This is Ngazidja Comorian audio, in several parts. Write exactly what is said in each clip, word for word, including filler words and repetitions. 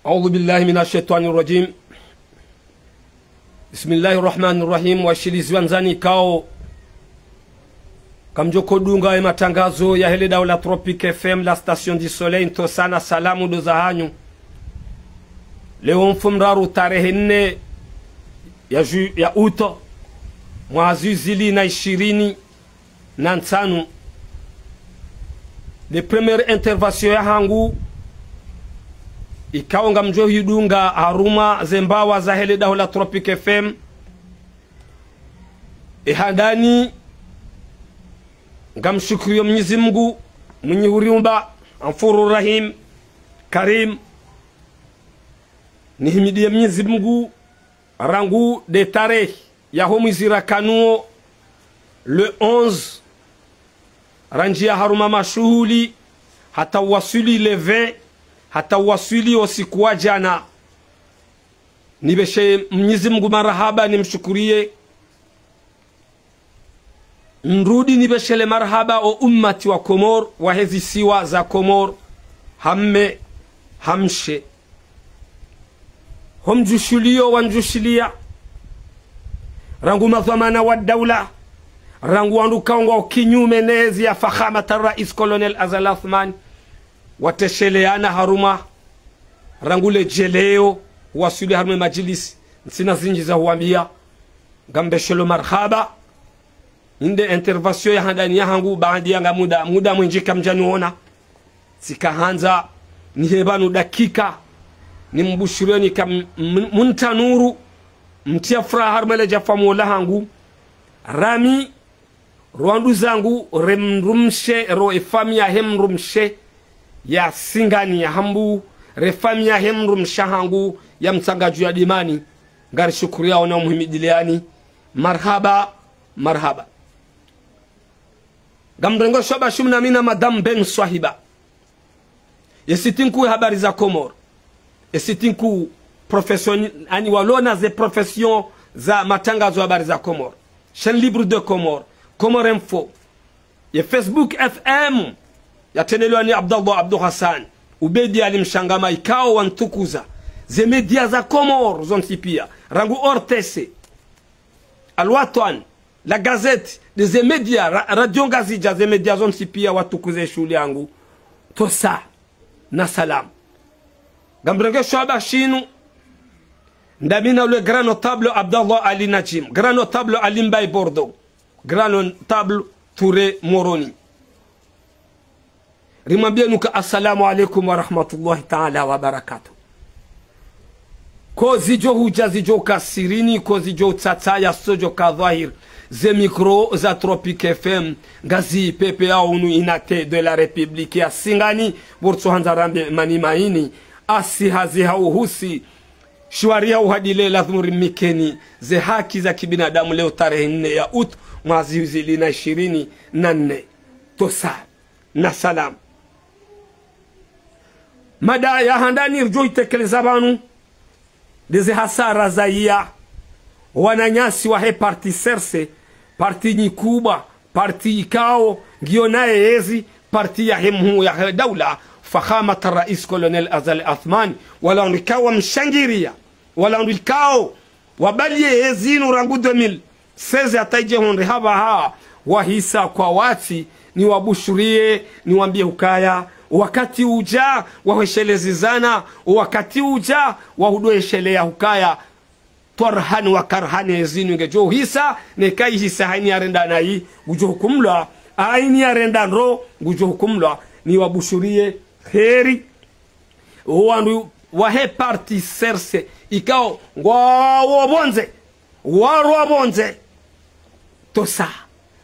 أعوذ بالله من الشيطان الرجيم. بسم الله الرحمن الرحيم. Washilizi wandzani ikao ngamdjo udunga ye matangazo yahe le daho la Tropic F M, la station du soleil, ntsosa na salamu ndo zahanyu. Leo mfumoraru tarehi nne ya ju-, ya août, mwaha zihwi zili na ishirini na ntsanu. Le première intervention yahangu ikao ngamdjo hidunga harumwa ze mbawa zahe le daho la Tropic F M. Ye handani ngamshukuriyo Mnyezi Mungu, mwinyi huriumba, Ghafuru Rahim, Karim. Nihimidiye Mnyezi Mungu, rangu nde tarehi yaho mwezi rakanuwo, le onze, randjiya harumwa mashuhuli, hata waswili le vingt, hata waswili wo usiku wa djana. Nipveshe Mnyezi Mungu marahaba, nimshukuriye. Nirudi nipveshele marahaba o ummati wa Komori, wahe zisiwa za Komori, ha mme, ha mshe. Ho mdjushuliyo wandjushiliya, rangu madhwamana wa daula, rangu wandru ikao ngwao kinyume ne ezi ya Fakhamat Rais Colonel Azali Assoumani, watesheleana harumwa, rangu le djeleo, waswili harumwa ye madjilisi, ntsina zindji za huwambiya, ngambeshelo marahaba. Inde intervention ya handani yahangu, baanda ya nga muda, muda mwindji kamdjaniona. Tsika handza nihe pvanu dakika, nimbushureni ka m-, m-, muntanuru, mtriya furaha harumwa le djafa mola hangu. Rami, ro wandru zangu, re mdrumshe, ro ye famiyi yahe mdrumshe ya Singani ya Hambu, re famiyi yahe mdrumshe hangu ya Mtsangaju ya Dimani, ngarishukuriyao na umhimidiliyani. Marahaba, marahaba. Ngamrengo shoba shimna mi na Madame Ben Swahiba. Ye site nkuu ya Habari za Komori. Ye site nkuu profession, yaani walona ze profession za matangazo Habari za Komori. Chaîne Libre de Comores, Comores Info. Ye Facebook F M, yatrendelewa ni Abdallah Abdou Hassan, Ubedi Ali Mshangama, ikao wantukuza. Ze média za Komori zontsi piya, rangu O R T C, Al Watwan, La Gazette, nde ze média, ra-, Radio Ngazidja, ze média zontsi piya watukuze shuhuli yangu. Ntsosa na salamu. Ngamrengo shoba shinu, ndami na le grand notable Abdallah Ali Najim, grand notable Ali Mbaye Bordeaux, grand notable Touré Moroni. Rimwambiyeni uka assalamu alaikum wa rahmatullahi taala wa barakatuh. Ko zidjo hudja zidjo ka sirini, ko zidjo tsatsa ya sodjo ka dhwahir. Ze micro za Tropic F M, ngazi pepeyao hunu unité de la République ya Singani, pvo ritso handza rambe mani maini, asi hazi hau husi, shiwari hau hadile lazimu rimikeni, ze haki za kibinadamu leo tarehi nne ya août, mwaha zihwi zili na ishirini na nne. Ntsosa na salamu. Mada ya handani ridjo itekeleza pvanu, nde ze hasara za iya wananyasi wahe parti C R C, parti nyi kubwa, parti ikao ngiyo naye yezi, parti yahe mhuu yahe daula, Fakhamat Rais Colonel Azali Assoumani, wala wandru ikao wamshangiriya, wala wandru ikao wabaliye yezi inu rangu deux mille seize hata idje hondre hapvaha, wahisa kwa wati, niwabushuriye, niwambiye hukaya, wakati udja, wahwesheleze zana, wakati udja, wahudwesheleya hukaya, twarhan wa karhan yezi inu ngedjo hisa, neka ihisa ha ini yarenda nayi, ngudjo hukumlwa, ha ini yarenda ndro, ngudjo hukumlwa, niwabushuriye heri, o wandru wahe parti C R C, ikao ngwawo pvondze, warwa pvondze. Ntsosa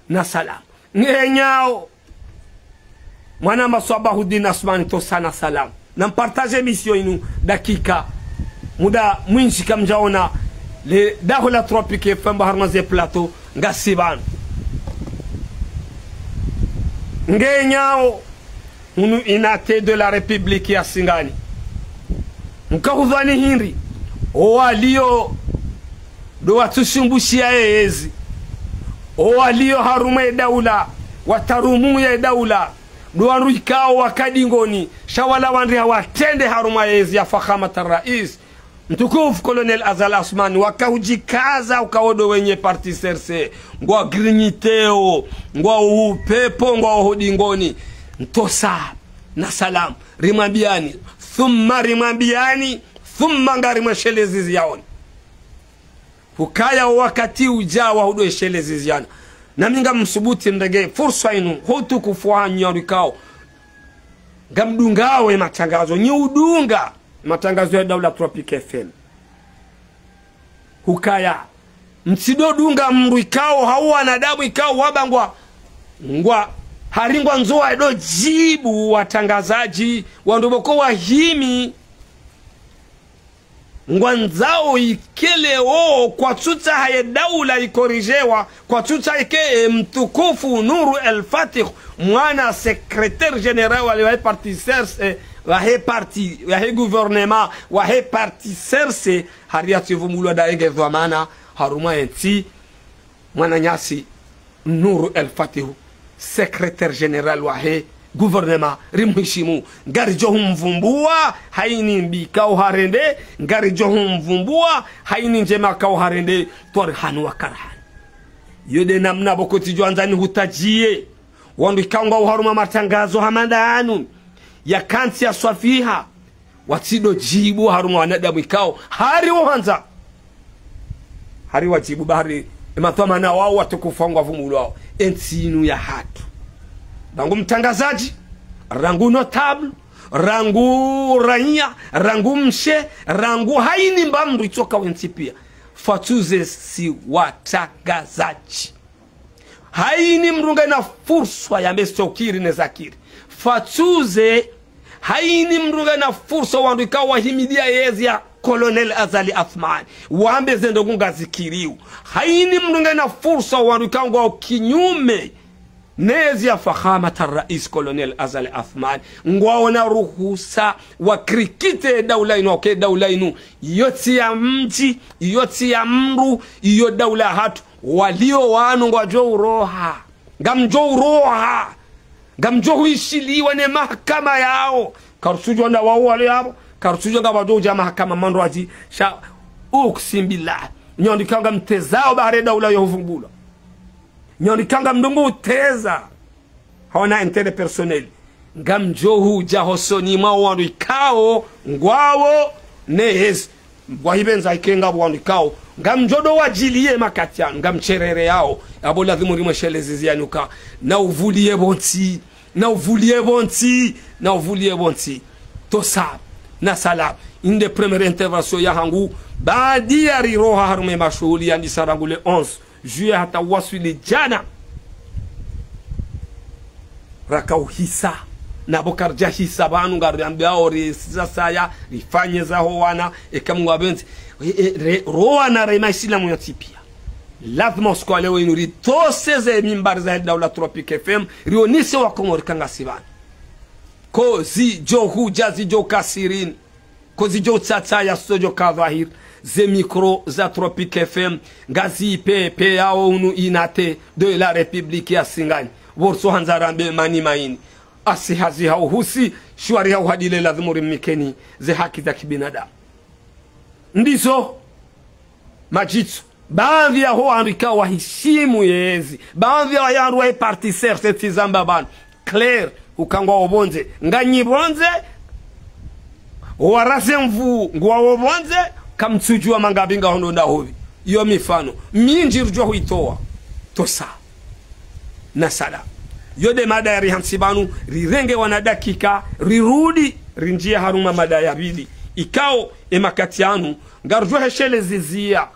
na salamu. Ngenyao. Mwana Maswaba Hudin Assoumani, ntsosa na salamu. Na mpartage émission inu dakika. Muda mwindji kamdjaona le daho la Tropic F M harumwa ze plateau, ngasi pvanu. Ngenyao. Hunu unité de la République ya Singani. Mkahudhwani hindri, o waliyo ndo watsusumbushiya yezi, o waliyo harumwa ye daula, watarumu ye daula, Ndo wandru ikao waka dingoni, sha wala wandru hawatrende harumwa yezi ya Fakhamat Rais, mtukufu Colonel Azali Assoumani, waka hudjikaza ukao ndo wenye parti C R C, ngwa grigniteo, ngwa upepvo, ngwa oho dingoni. Ntosa, na salam, rimwambiani, thumma rimwambiani, thumma ngarimweshelezi ziyaoni. Hukaya o wakati udja wa hudo eshelezi ziyana. Nami ngamsubuti ndrenge furswa inu, ho utukufu wahanyu ikao ngamdungao e matangazo, nyi udunga matangazo ya Daula Tropic F M. Hukaya, mtsido dunga mndru ikao, hau wanadamu ikao, wamba ngwa, ngwa, hari ngwandzo wado djibu watrangazadji, wandru pvoko wahimi. Ngwandzao ike leo kwatsutsaha ye daula ikorijewa, kwatsutsaha ike, e, mtukufu Nour El Fath, mwana secrétaire général wa, wa he parti C R C, e, wa he parti, wa he gouvernement, wa he parti C R C, hari yatsivumbulwa nda enge dhwamana harumwa entsi, mwananyasi Nour El Fath, secrétaire général wa he gouvernement, rimhishimu. Ngaridjo humvumbua, haini mbi ikao harende, ngaridjo humvumbua, haini ndjema ikao harende, twarihani wa karihani. Yo nde namna pvoko tsidjo andza nihutadjie wandru ikao ngwao harumwa matangazo hama ndanu, ya kantsi ya swafiha, watsido djibu harumwa wanadamu ikao, hari wo handza. Hari wadjibu bahari, e madhwamana wao watukufu ngwavumbulwao. Entsi inu ya hatru. Rangu mtrangazadji, rangu notable, rangu raiya, rangu mshe, rangu haini mba mndru itsoka wentsi pia. Fatsuze si watrangazadji. Haini mndru ngena furswa yambe sitso kiri ne zakiri. Fatsuze, haini mndru ngena furswa wandru ikao wahimidia yezi ya Colonel Azali Assoumani, wambe zendrongo ngazikiriu. Haini mndru ngena furswa wandru ikao ngwao kinyume ne yezi ya Fakhamat Rais Colonel Azali Assoumani, ngwaona ruhusa wakrikite daula inu, wake daula inu, iyo tsi ya mdji, iyo tsi ya mndru, iyo daula ya hatru. Walio wanu ngwadjo uroha. Ngamdjo uroha. Ngamdjo huishiliwa ne mahakama yao. Karutsudjua nda wao wale yapvo. Karutsudjua ngapvadjo udja mahakama mandrwadji. Sha, uksimu billah. Nyi wandru ikao ngamtezao bahari daula yo huvumbulwa. Nyi wandru ikao ngamdungu uteza. Hawana intérêt personnel. Ngamdjo hudja hosoni mwa wandru ikao ngwao ne yezi. Ngwahipvendza ike ngapvo wandru ikao ngamdjo do wadjilie makati yanu, ngamsherere yao. Yapvo lazimu rimweshelezi ziyanuka. Na uvulie pvontsi. Na uvulie pvontsi. Na uvulie pvontsi. Tosa. Na salam. Inde première intervention yahangu. Baadi ya riroha harumwa e mashuhuli yandisa rangu le onze juillet hata waswili djana. Raka uhisa. Na pvo karidja hisa pvanu ngariambiao risisa saya, rifanye zaho wana, eka Mungu apvendze. E, e, re, ro wana re maisilamu yontsi pia. Lazima usiku wa leo inu ritose ze mimbari za Daula Tropic F M, rionese Wakomori ka ngasi pvanu. Ko zidjo hudja zidjo kasirini. Ko zidjo tsatsa ya studio ka dhwahiri, ze micro za Tropic F M, ngazipvepveyao unu inate de la République ya Singani. Pvo ritso handza rambe mani maini. Asi hazi hauhusi, shwari hauhadile lazimu rimnikeni, ze haki za kibinadamu. Ndizo, madjitso. Baadhwi yaho wandru ikao wahishimu yezi. Baadhwi ya wandru wa e parti C R C tsi zamba pvanu. Claire, uka ngwao pvondze. Nganyi pvondze, waraze mvu, ngwao pvondze, kamtsudjua mangapvi ngahondo nda hupvi. Iyo mifano mindji ridjo huitowa. Tosa. Na salam. Yo nde mada ya rihantsi pvanu, rirenge wana dakika, rirudi, rindjie harumwa mada ya pvili. Ikao, e makati yanu, ngarudjo heshelezi ziya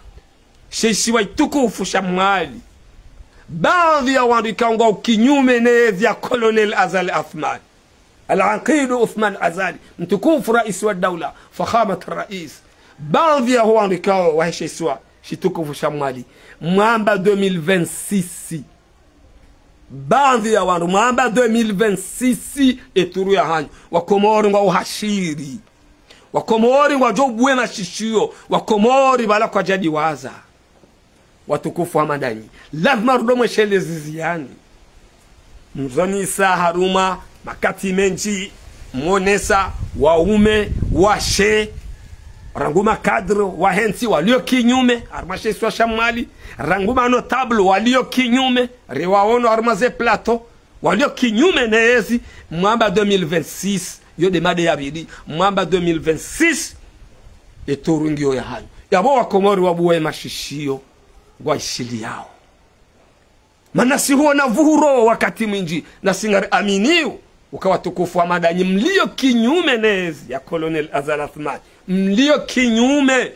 she isiwa shitukufu sha Mwali. Baadhwi ya wandru ikao ngwao kinyume ne yezi ya Colonel Azali Assoumani. Al-Aqid Othman Azali, mtukufu rais wa daula, Fakhamat Rais. Baadhwi yaho wandru ikao wahe she isiwa shitukufu sha Mwali. Mwamba deux mille vingt-six. Baadhwi ya wandru mwamba deux mille vingt-six, e turu yahanyu. Wakomori ngwao hashiri. Wakomori ngwadjo bue mashishiyo. Wakomori pvala kwadjadiwaza. Watukufu hama ndanyi. Lazima rudo mweshelezi ziyani. Mzonisa harumwa Makati mendji, monesa, waume, washe, rangu makadre, wahe ntsi, walio kinyume, harumwa she isiwa sha Mwali, rangu manotable, walio kinyume, riwaono harumwa ze plateau, walio kinyume ne yezi, mwamba deux mille vingt-six, yo nde mada ya pvili, mwamba deux mille vingt-six, eturungiyo ya hanyu. Yapvo Wakomori wabuwe mashishiyo, ngwaishiliyao. Mana si huona pvuhuro wakati mwindji, nasi ngariaminiyo, uka watukufu wa madanyi mlio kinyume ne yezi ya Colonel Azali Assoumani, mlio kinyume,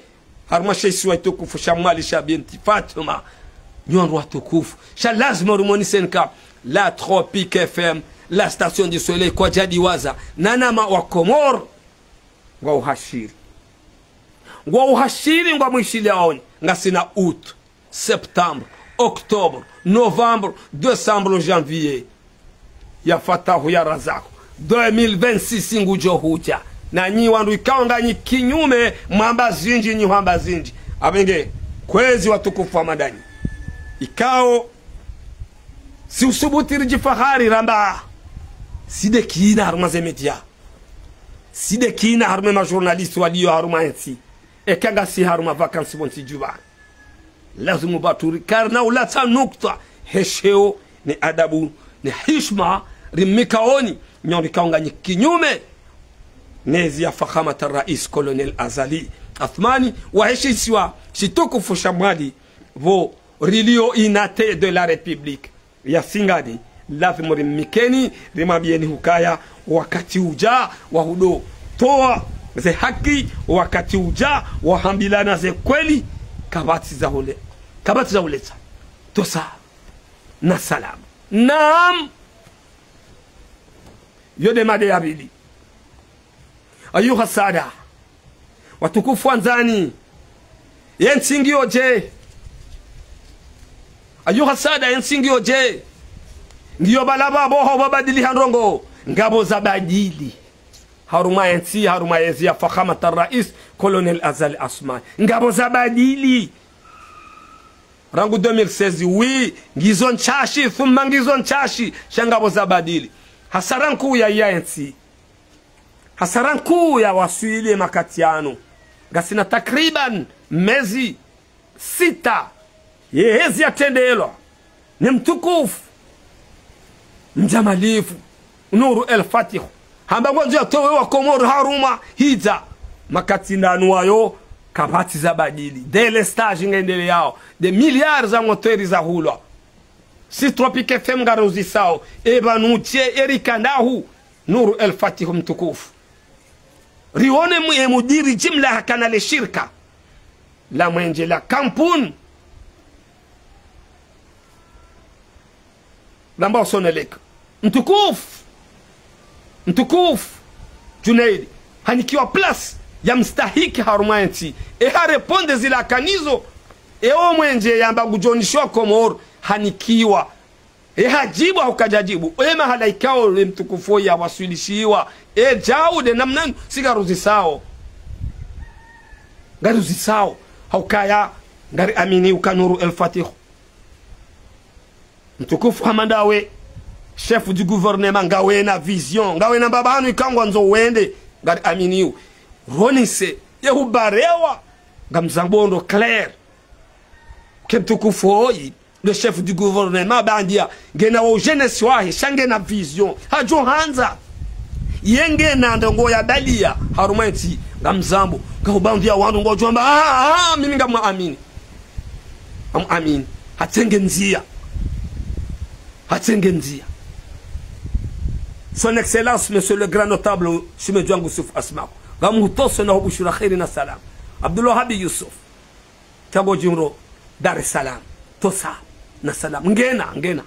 harumwa she isiwa shitukufu sha Mwali sha binti Fatuma, nyi wandru watukufu, sha lazima urimoniseni ka la Tropic F M, la station du soleil, kwadjadiwaza, nanama Wakomori, ngwauhashiri. Ngwauhashiri, ngwamwishiliyaoni, ngasina août, septembre, octobre, novembre, décembre, janvier. Ya Fatahu, ya Razaku. Deux mille vingt-six ngudjo hudja. Na nyi wandru ikao nganyi kinyume, mwamba zindji, nyi hwamba zindji. Apvenge, kwezi watukufu wa madanyi. Ikao, si usubuti ridjifahari ramba, si nde kina harumwa ze média. Si nde kina harumwa ma journaliste walio harumwa entsi. Eka ngasi harumwa vacances pvontsi djuvani. Lazimu pvatsu rikari na ulatsa nukta, he sheo, ne adabu, ne hishma, rimnikaoni, nyi wandru ikao nganyi kinyume ne yezi ya Fakhamat Rais Colonel Azali Assoumani, wahe she isiwa shitukufu sha Mwali, pvo rilio inate de la République ya Singani, lazimu rimnikeni, rimwambiyeni hukaya, wakati udja, wahudo towa ze haki, wakati udja, wahambilana ze kweli, kapvatsi za hule, kapvatsi za huletsa. Tosa, na salam. Naam. Yo nde mada ya pvili. Ayuha sada. Watukufu wandzani. Ye ntsi ngiyo dje? Ayuha sada, ye ntsi ngiyo dje? Ngiyo pvala pvapvo hau pvabadiliha ndrongo? Ngapvo zabadili. Harumwa ye ntsi, harumwa yezi ya Fakhamat Rais, Colonel Azali Assoumani. Ngapvo zabadili. Rangu deux mille seize, oui, ngizo ntsashi, thumma ngizo ntsashi, sha ngapvo zabadili. Hasara nkuu ya ye ntsi. Hasara nkuu ya waswili ye makati yanu. Ngasina takriban mezi sita. Ye yezi yatrendelwa ne mtukufu mdjamalifu, Nour El Fath. Hamba ngwandzo yatowe Wakomori harumwa hidza. Makati ndanu wayo, kapvatsi zabadili. Délestage ngendeleyao. Des milliards za moteurs zahulwa. Si Tropic F M ngaruzisao. Eba nutse, erika ndahu. Nour El Fath mtukufu. Rione mu-, ye mudiri jimla hakana le shirika la mwenje la kampuni lambao Sonelec. Mtukufu. Mtukufu. Junaid. Hanikiwa place ya mstahiki harumwa entsi. E ha répondre zila kanizo. E o mwenje yamba ngudjo nishiwa Komori. Hanikiwa. E hadjibu hau kadjadjibu. E mahala ikao le mtukufu ya waswilishiwa. E djau nde namna nu, si ngaruzisao. Ngaruzisao. Haukaya, ngariamini uka Nour El Fath. Mtukufu hama ndawe, chef du gouvernement, ngawena vision, ngawena mbapvanu ikao ngwandzo wende, ngariamini u. Ronise, ye hubarewa, ngamzambo ndro clair. Ke mtukufu oyi, le chef du gouvernement, bandia, ngena wo jeunesse wahe, sha ngena vision, hadjo handza. Ye ngena ndrongo ya balia, harumwa entsi, ngamzambo, ngahubandia wandru ngodjo amba, ah, ah, mimi ngamwamini. Ngamwamini. Hatsenge ndzia. Hatsenge ndzia. Son Excellence, Monsieur le Grand Notable, Shime Djwangu Yusuf Asmako. Ngamhutoso na hubushura kheri na salam. Abdul Wahab Yusuf. Tango Djingro, Dar es Salaam. Tosa na salam. Ngena, ngena.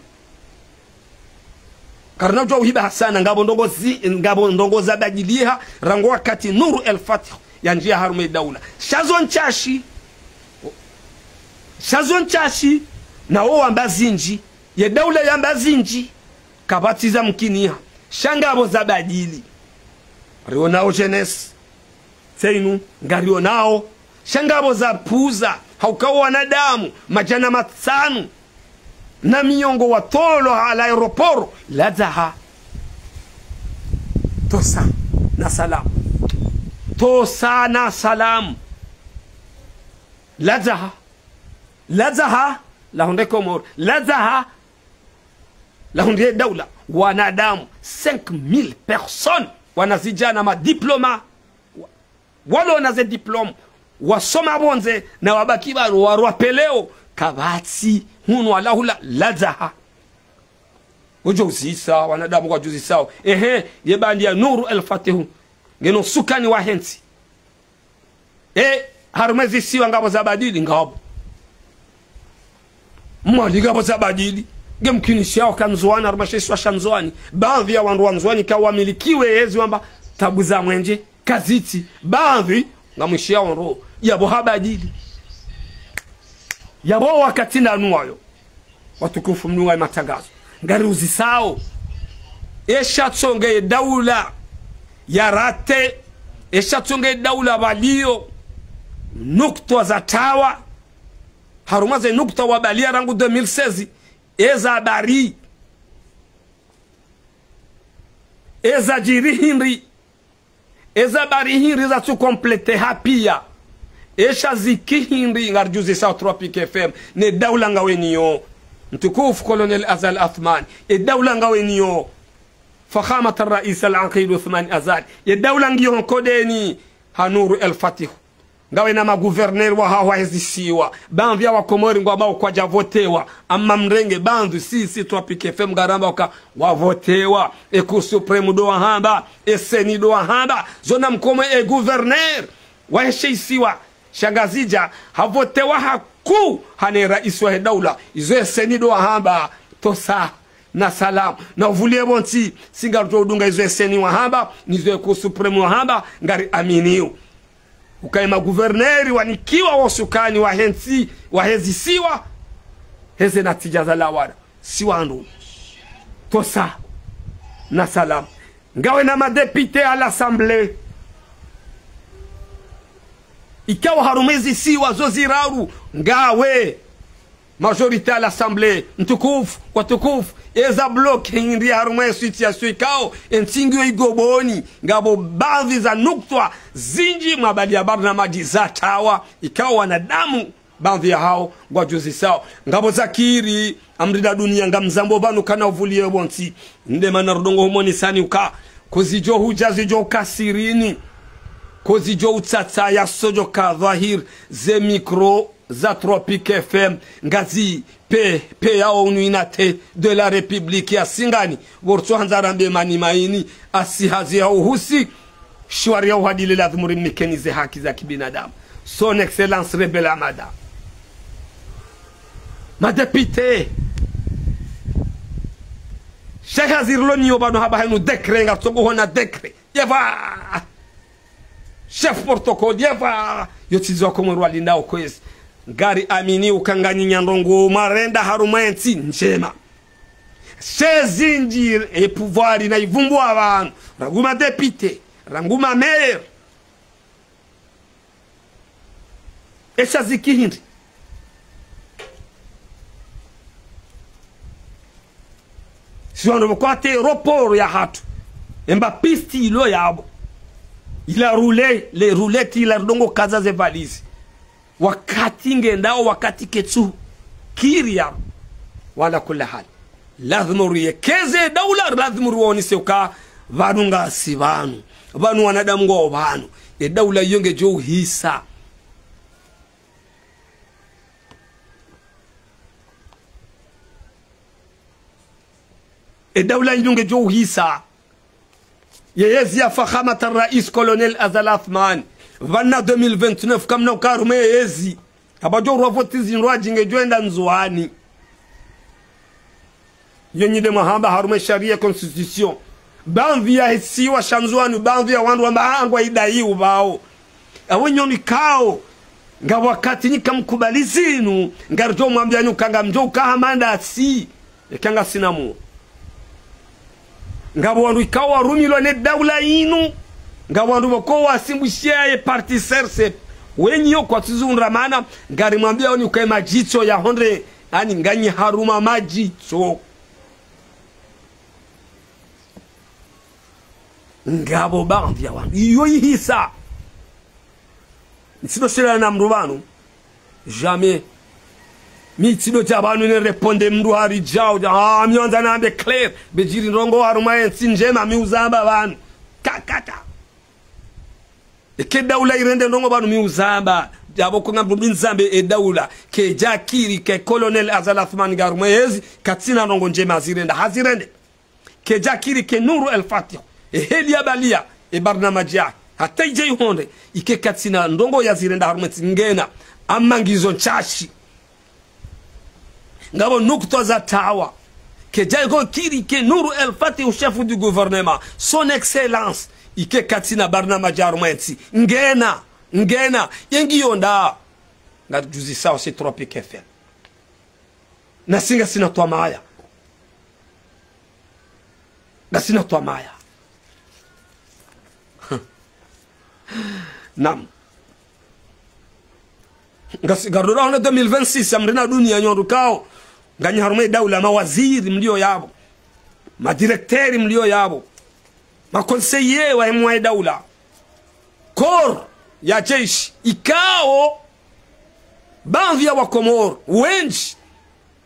Karina udjua uhiba hasana, ngapvo ndrongo zi-, ngapvo ndrongo zabadiliha, rangu wakati Nour El Fath yandjia harumwa ye daula. Sha zo ntsashi. Sha zo ntsashi, na wo wamba zindji. Ye daula yamba zindji. Kapvatsi za mkiniha. Sha ngapvo zabadili. Rionao jeunesse. Tseinu, ngarionao. Sha ngapvo zapvuza, hauka wanadamu, madjana matsanu na miyongo watolwa ha l'aéroport, ladzaha. Tosa na salamu. Tosa na salamu. Ladzaha. Ladzaha. Lahundre Komori. Ladzaha. Lahundre daula. Wanadamu. Cinq mille personnes. Wanazidjana madiploma. Wa-, walona ze diplôme. Wasoma pvondze. Na wabaki pvanu warwa peleo. Kapvatsi. Hunu walahula. Ladzaha. Udjo uzisa, wanadamu ngwadjo uzisao. Ehe, ye bandi ya Nuru El Fatihu. Ngeno usukani wahe ntsi. E, harumwa ezisiwa ngapvo zabadili, ngapvo. Mwali ngapvo zabadili. Nge mkinishiao ka Ndzuwani, harumwa she isiwa sha Ndzuwani. Baadhwi ya wandru wa Ndzuwani ka wamilikiwe ezi wamba tabu za mwenje. Kazitsi, baadhwi, ngamwishiyao ndro, yapvo habadili. Yapvo wakati nanu wayo. Watukufu mnunga ye matangazo. Ngari uzisao. Esha tsonge daula ya rate. Esha tsonge daula pvaliyo. Nukutwa za tawa. Harumwa ze nukutwa wapvalia rangu deux mille seize. Eza bari. Eza djiri hindri. Eza bari hindri zatsu compléter ha piya. Esha ziki hindri ngaridjo uzisao Tropic F M. Ne daula ngawe niyo. Mtukufu Colonel Azali Assoumani. E daula ngawe niyo. Fakhamat al-Rais al-Aqid Assoumani Azali. E daula ngiyo nkodeni. Ha Nuru El Fatihu. Ngawe na magouverneur wahaho wahe zisiwa. Baadhwi ya wakomori ngwambao kwadja votewa. Amma mrenge baadhwi sisi Tropic F M ngaramba uka wavotewa. E Cour suprême ndo wahamba. E CENI ndo wahamba. Zo namkomori e gouverneur wahe she isiwa sha Ngazidja havotewa hakuu hane rais wahe daula. Izo e CENI ndo wahamba. Tosa na salamu. Na uvulie pvontsi. Si ngaridjo udunga izo e CENI wahamba. Nizo e Cour suprême wahamba. Ngari aminio. Uka ye magouverneur wanikiwa wo usukani wahe ntsi, wahe zisiwa, heze natija za lawana. Si wandru. Tosa na salamu. Ngawe na madéputé à l'Assemblée. Ikao harumwa ezisiwa zo ziraru. Ngawe. Majorité à l'Assemblée, mtukufu, watukufu, eza bloc hindri harumwa ye situation ikao, e ntsi ngiyo igoboni, ngapvo baadhwi za nukutwa zindji mwapvalia barnamaji za tawa, ikao wanadamu, baadhwi yahao, ngwadjo uzisao. Ngapvo Zakiri, amri la dunia, ngamzambo pvanu kana uvulie pvontsi, nde mana rudongo humonisani uka, kozidjo hudja zidjo uka sirini, kozidjo utsatsa ya sodjo ka dhwahir, ze micro, za Tropic F M, ngazi pe, pe yao unu inate de la République ya Singani, pvo ritso handza rambe mani maini, asi hazi ya uhusi, shiwari ya uhadili lazimu rimnikeni ze haki za kibinadamu. Son Excellence Rebel Amada. Madéputé. Sheikh Azir loni yo pvanu hamba hayinu décret, ngatsongo hona décret. Yeva. Chef protocole, yeva, yo tsizo wakomori walindao kwezi. Ngari amini uka nganyi nyandrongo mwarenda harumwa entsi ndjema. She zindji e pouvoir na ivumbuwa pvanu. Rangu madéputé, rangu mamaire. Esha ziki hindri. Si wandru pvo kwatsi aéroport yahatru. Emba piste ilo yapvo. Ila roulette, le roulette ila ridongo kaza ze valise. Wakati ngendao, wakati ketsu kiri ya. Wala kula hali. Lazimu riyekeze daula, lazimu riwonese uka pvanu ngasi pvanu. Pvanu wanadamu ngwao pvanu. E daula iyo ngedjo uhisa. E daula inu ngedjo uhisa. Ye yezi ya fakhamat al-rais colonel Azali Assoumani. Pvanu deux mille vingt-neuf, kamna uka harumwa ye yezi. Kapvadjo urwa voti zindrwadji ngedjo enda Ndzuwani. Yo nyi nde mwahamba harumwa e sharia constitution. Baadhwi ya isiwa sha Ndzuwani, baadhwi ya wandru wamba, ah, ngwa idai upvao. Awe nyoni kao, nga wakati nyi kamkubali zinu, ngaridjo mwambia nyi uka ngamdjo uka hama ndasi, eka ngasina mu. Ngapvo wandru ikao warumilwa ne daula inu, ngapvo wandru pvoko wasimbushiya ye parti C R C P, wenyi yo kwatsi zundra mana, ngarimwambia oni uka e madjitso ya hondre, ani nganyi harumwa madjitso. Ngapvo baadhwi ya wandru iyo ihisa. Ntsido shela na mndru pvanu. Jamais. Mi tsido dja pvanu ne répondre mndru hari djau dja. Ah, mi wandza nambe clair. Be djiri ndrongoo harumwa yentsi ndjema mi uzamba pvanu. Kakata. Eke daula irende ndrongoo pvanu mi uzamba. Djapvo ko ngamdjo mi nizambe e daula. Kedjakiri ke Colonel Azali Assoumani ngu harumwa yezi. Katsina ndrongoo ndjema hazirenda. Hazirende. Kedjakiri ke Nour El Fath, e heli ya balia, e barnamaji ya, hata idje ihondre, ike katsina ndrongoo yazirenda harumwa yentsi ngena, amma ngizo ntsashi. Ngapvo nukutwa za tawa. Kedjakiri ke Nour El Fath, o chef du gouvernement, son excellence, ike katsina barnamaji harumwa yentsi ngena, ngena, yengi yonda. Ngadjuzisao si Tropic F M. Nasi ngasina twamaya. Ngasina twamaya. Naam. Ngasi, ngarudao na deux mille vingt-six, amrina dunia nyi wandru ikao nganyi harumwa e daula, mawaziri mlio yapvo. Madirecteur mlio yapvo. Maconseiller wa hemwa e daula. Corps ya jeshi. Ikao baadhwi ya Wakomori wendji,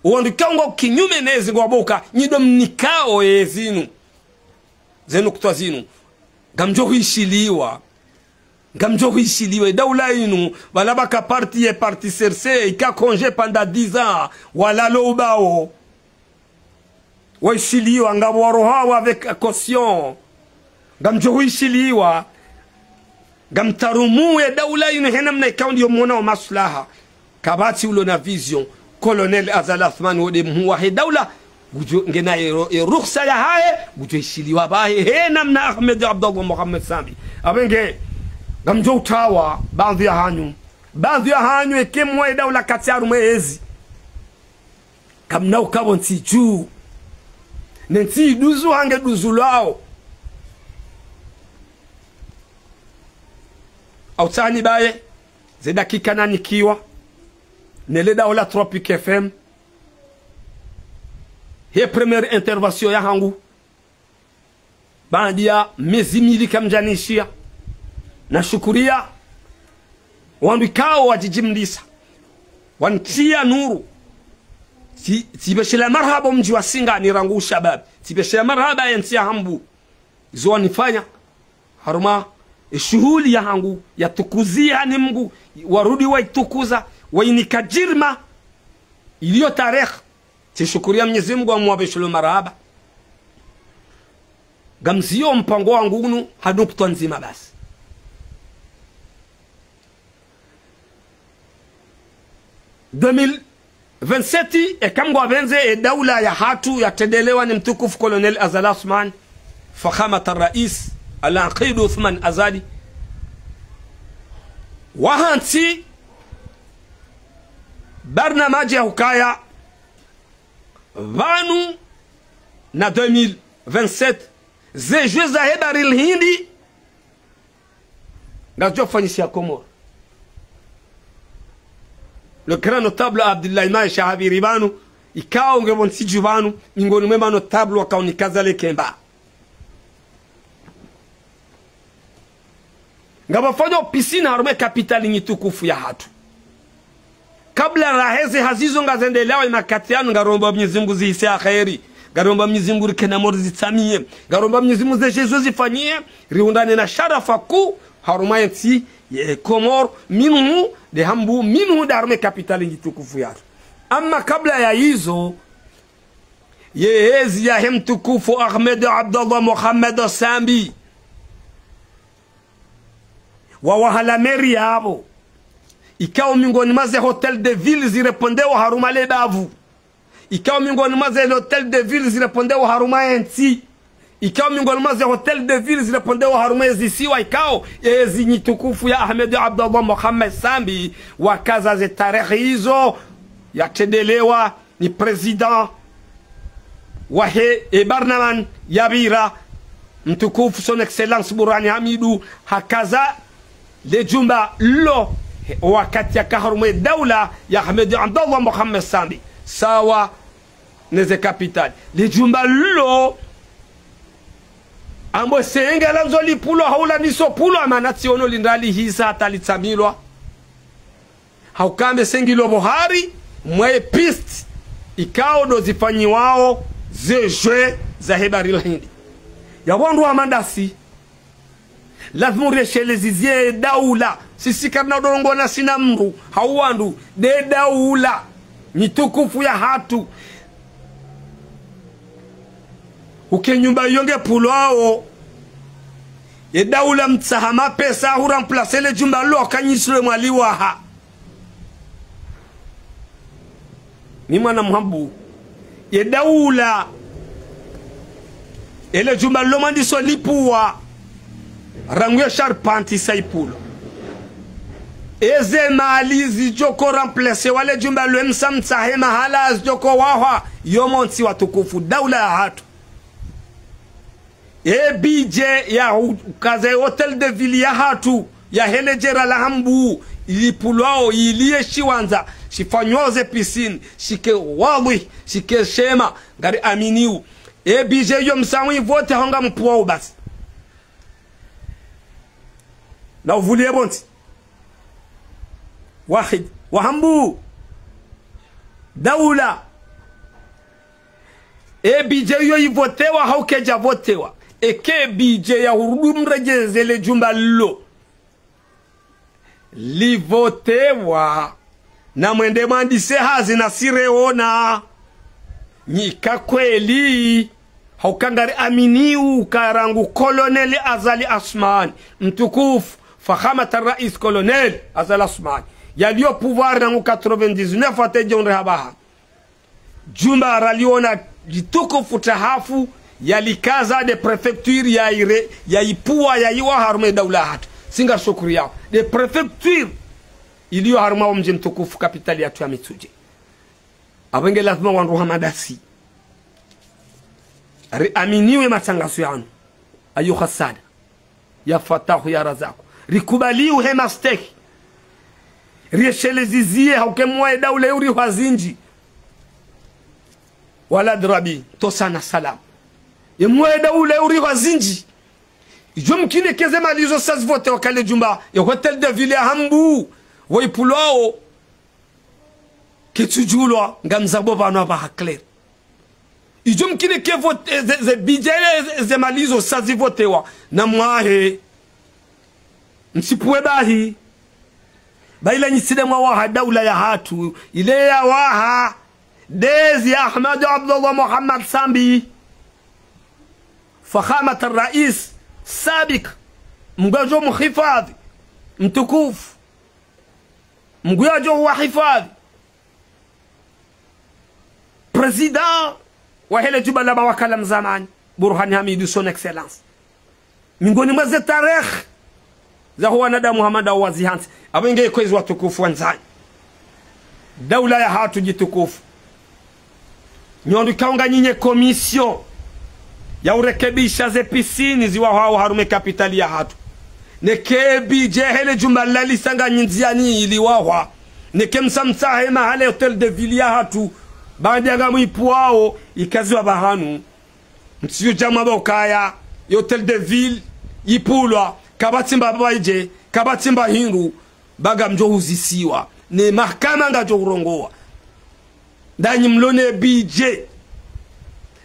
wandru ikao ngwao kinyume nezi ngwapvoka, nyi ndo mnikao yezinu. Zenu kutwa zinu. Ngamdjo hwishiliwa. Ngamdjo hwishiliwa. E daula inu, pvala pvaka parti ye parti C R C, ika congé pendant dix ans, walalo ubao. Waishiliwa, ngapvo warohao avec caution. Ngamdjo hwishiliwa. Ngamtarumu ye daula inu he namna ikao ndiyo mwonao maslaha. Kapvatsi ulo na vision. Colonel Azali Assoumani wo nde mhuu wa he daula. Ngudjo ngena ye ro-, ye ruhusa yahahe. Ngudjo ishiliwa pvahe. He namna Ahmed Abdallah Mohamed Sambi. Apvenge. Ngamdjo utawa. Baadhwi ya hanyu. Baadhwi ya hanyu eke mwa ye daula katsi harumwa yezi. Kamna ukapvo ntsi dju. Ne ntsi iduzu hange duzu lwao. Au tsani baye, ze dakika nanikiwa, ne le daula Tropic F M. He première intervention ya hangu. Baanda ya mezi mili kamdjanishiya. Nashukuria wandru ikao wadjidjimlisa. Wantia nuru. Tsi-, tsipveshela marahaba mdji wa Singani rangu ushababi. Tsipveshela marahaba yentsi ya Hambu. Izo wanifanya. Harumwa, e shuhuli ya hangu, ya tukuziha ni Mngu, warudi waitukuza, wainika djirma, iliyo tarehi. Tsishukuria Mnyezi Mngu amwapveshelo marahaba. Ngamzio mpango wangu unu, ha nukutwa ndzima basi. Deux mille vingt-sept, eka Mngu apvendze, e daula ya hatru yatrendelewa ni mtukufu Colonel Azali Assoumani, Fakhamat al-Rais, Al-Aqid Uthman Azali. Wahantsi, barnamaji ya hukaya, pvanu na deux mille vingt-sept, ze jeux za he Bahari l'Hindi, ngazidjo fanyishiha Komori. Le grand notable Abdoulaye Mahe Shahabiri pvanu, ikao ngapvo ntsi dju pvanu, miongoni mwe ma notable wakao nikaza le kemba. Ngapvafanyao piscine harumwa e capitale nyi tukufu ya hatru. Kabla raheze hazi zo ngazendeleao ye makati yanu, ngaromba Mnyezi Mngu zihise ha kheri. Ngaromba Mnyezi Mngu rikena mori zitsamiye. Ngaromba Mnyezi Mngu ze jeux zo zifanyiye, rihundrane na sharafa kuu, harumwa yentsi ye Komori, minhu, nde Hambu, minhu, nde harumwa e capitale nyi tukufu ya hatru. Amma kabla ya izo, ye hezi ya he mtukufu Ahmed Abdallah Mohamed Sambi. Wawaha la mairie yapvo. Ikao miongoni mwa ze hôtel de ville zirepondeo harumwa le bavu. Ikao miongoni mwa ze hôtel de ville zirepondeo harumwa yentsi. Ikao miongoni mwa ze hôtel de ville zirepondeo harumwa ezisiwa ikao, ezi nyi tukufu ya Ahmed Abdallah Mohamed Sambi, wakaza ze tarehi izo, yatrendelewa ni président wahe e barnaman yapvira, mtukufu son excellence Bourhane Hamidou, hakaza le jumba lo, wakati yaka harumwa e daula ya Ahmed Abdallah Mohamed Sambi. Sawa neze capitale. Le jumba lo, Ambwe senge landzo lipvulwa, hau landiso pvulwa, mana tsiono linda lihisa hata litsamilwa. Hauka mbe senge lo pvo hari, mwe piste, ikao ndo zifanyiwao, ze jeux, za he bahari l'hindi. Ya wandru wa mandasi. Lazimu riesheleze zie daula. Sisi karina udrongo na sina mndru. Hau wandru. Nde daula. Nyi tukufu ya hatru. Uke nyumba iyo nge pvulwao. Ye daula mtsaha mapesa hu remplacer le jumba lo kanyiswe mwaliwaha. Ni mwana mhambu. Ye daula. Ele jumba lo mwandiso lipvulwa. Rangu ye charpente isa ipvulwa. Eze mali zidjo ko remplacer wa le jumba lo msa mtsahe mahala zidjo ko wahwa. Yo montsi watukufu. Daula ya hatru. E budget ya hu-, ukaza ye Hôtel de Ville ya hatru, ya hele jera la Hambu, ilipvulwao, iliye shiwandza, shifanywao ze piscine, shike wadhwi, shike shema, ngari aminio. E budget yo msa mwi vote hau ngamupvulwao basi. Na uvulie pvontsi. Wahid, wa Hambu. Daula. E budget yo ivotewa hau kedja votewa. Eke budget ya hurudi mredjeze le jumba lo. Livotewa. Na mwende mwandise hazi na sireona. Nyika kweli. Hauka ngari aminio uka rangu Colonel Azali Assoumani. Mtukufu. Fakhamat al-Rais Colonel Azali Assoumani. Yalio pouvoir rangu quatre-vingt-dix-neuf hata djo nde hapvaha. Jumba raliona jitukufu tahafu, yalikaza nde préfecture ya ire, ya ipvulwa, ya iwa harumwa daula hatru. Singa shukuri yao. Nde préfecture iliyo harumwa wo mdji mtukufu, capitale yatru ya Mitsudje. Apvo nge lazima wandru wa mandasi. Riaminio ye matrangazo yanu. Ayo hasada. Ya Fatahu, ya Razaku. Rikubaliyo he mastehi. Riesheleze zie hauka mwa ye daula yo urihwa zindji. Wala drabi, tosa na salam. Ye mwa ye daula yo urihwa zindji. Idjo mkine ke ze mali zo sa zivotewa ka le jumba, ye Hôtel de Ville ya Hambu, wo ipvulwao. Ketsudjulwa, ngamzabo pvanu apvaha clair. Idjo mkine ke vote, eh, ze, ze budget, eh, ze, ze mali zo sa zivotewa, na mwahe. Msipvuwe bahi. Bahi la nyi tsi nde mwawaha daula ya hatru, ile yawaha. Ndezi Ahmad Abdallah Mohamed Sambi. Fakhamat al-Rais Sabik. Mngu yadjo muhifadhwi. Mtukufu. Mngu yadjo wahifadhwi. Président wa hele jumba la mawakala mzamani, Burhani Hamidu, son excellence. Mingoni mwa ze tarehi za ho wanadamu hama nda wazihantsi. Apvo nge kwezi watukufu wandzani. Daula ya hatru jitukufu. Nyi ndo ikao nganyi ne commission ya urekebisha ze piscine ziwahwao harumwa ye capitale ya hatru. Neke budget hele jumba la lisanga nyi ndziani iliwahwa. Neke msa mtsahe mahala ye Hôtel de Ville ya hatru. Baanda ngamwipvuwao ikaziwa pvahanu. Mtsiyo dja mwamba ukaya ye Hôtel de Ville ipvulwa. Kapvatsi mba pvwa idje, kapvatsi mba hindru. Ba ngamdjo huzisiwa. Ne mahakama ngadjo hurongowa. Ndanyi mlo ne budget.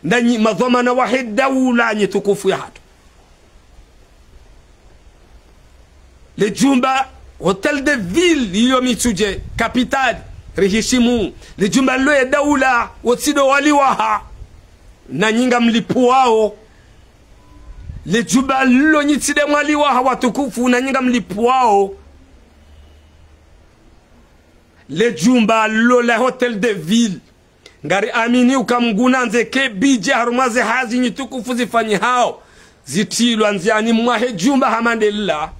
Ndanyi madhwamana wa he daula nyi tukufu ya hatru. Le jumba Hôtel de Ville iyo Mitsudje, capitale, rihishimu. Le jumba lo ye daula, wo tsi ndo waliwaha. Na nyi ngamlipvuwao. Le jumba lo nyi tsi nde mwaliwaha watukufu, na nyi ngamlipvuwao. Le jumba lo la Hôtel de Ville. Ngari amini uka Mngu nandze ke budget harumwa ze hazi nyi tukufu zifanyihao. Zitrilwa ndziani mwahe jumba hama ndela.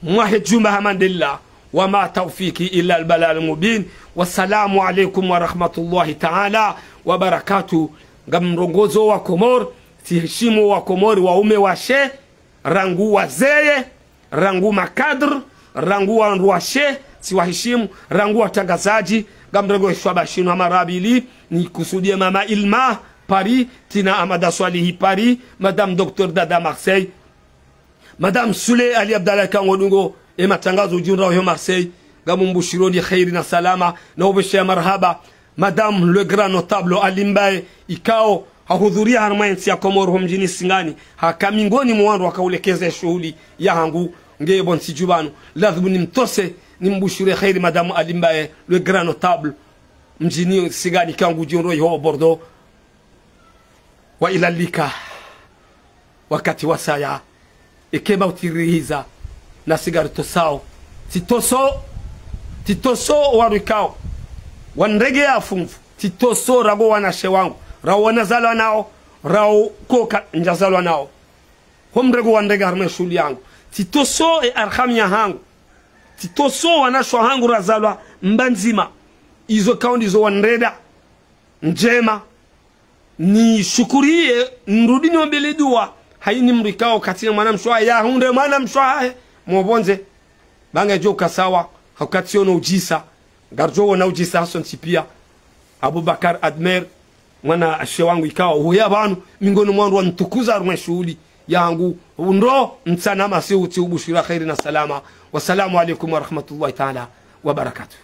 Mwahe jumba hama ndela. وما توفيقي إلا بالله المبين. والسلام عليكم ورحمة الله تعالى وبركاته. Ngamrongozo wa Komori, tsihishimu wa Komori, waume washe, rangu wazee, rangu makadre, rangu wandru washe, tsiwahishimu, rangu watrangazadji, ngamrengo ishwaba shinu hama rabili, nikusudie mama Ilma, Paris, tsina Amada Swalihi Paris, Madame Docteur Dada Marseille, Madame Soulé Ali Abdallah ikao ngodungo e matangazo udjihundrao ho Marseille, ngamumbushironi kheri na salama, na upvesha ya marahaba, Madame le Grand Notable Ali Mbaye, ikao hahudhuria harumwa entsi ya Komori ho mdjini Singani, haka mingoni mwa wandru wakaulekeza shuhuli yahangu, nge pvo ntsidju pvanu, lazimu nimtose, nimbushire kheri Madame Ali Mbaye, le Grand Notable, mdjini Singani ikao ngudjihundrao iho Bordeaux. Wa ila lika. Wakati wasaya. Eka mauti rihidza. Nasi ngaritosao. Tsitoso. Tsitoso wandru ikao wandrege ya funvu. Tsitoso rangu wanashe wangu. Rau wanazalwa nao. Rau koka ndjazalwa nao. Ho mrengo wandrege harumwa e shuhuli yangu. Tsitoso e arham yahangu. Tsitoso wanashe wahangu razalwa mba ndzima. Izo ikao ndizo wandrenda ndjema. Nishukuriye, nirudi niombele dua. Hayini mdru ikao katsina mwanamshe wahe, yahundre mwanamshe wahe, mopvondze. Ba ngedjo uka sawa, ha ukati yono udjisa. Ngaridjo wona udjisa hasontsi pia. Abubakar Admer, mwanashe wangu ikao, huya pvanu, mingoni mwa wandru wanitukuza harumwa e shuhuli yangu. Undro, mtsana masihu, tsiubushira kheri na salama. Wassalamu alaikum warahmatullahi taala wabarakatuh.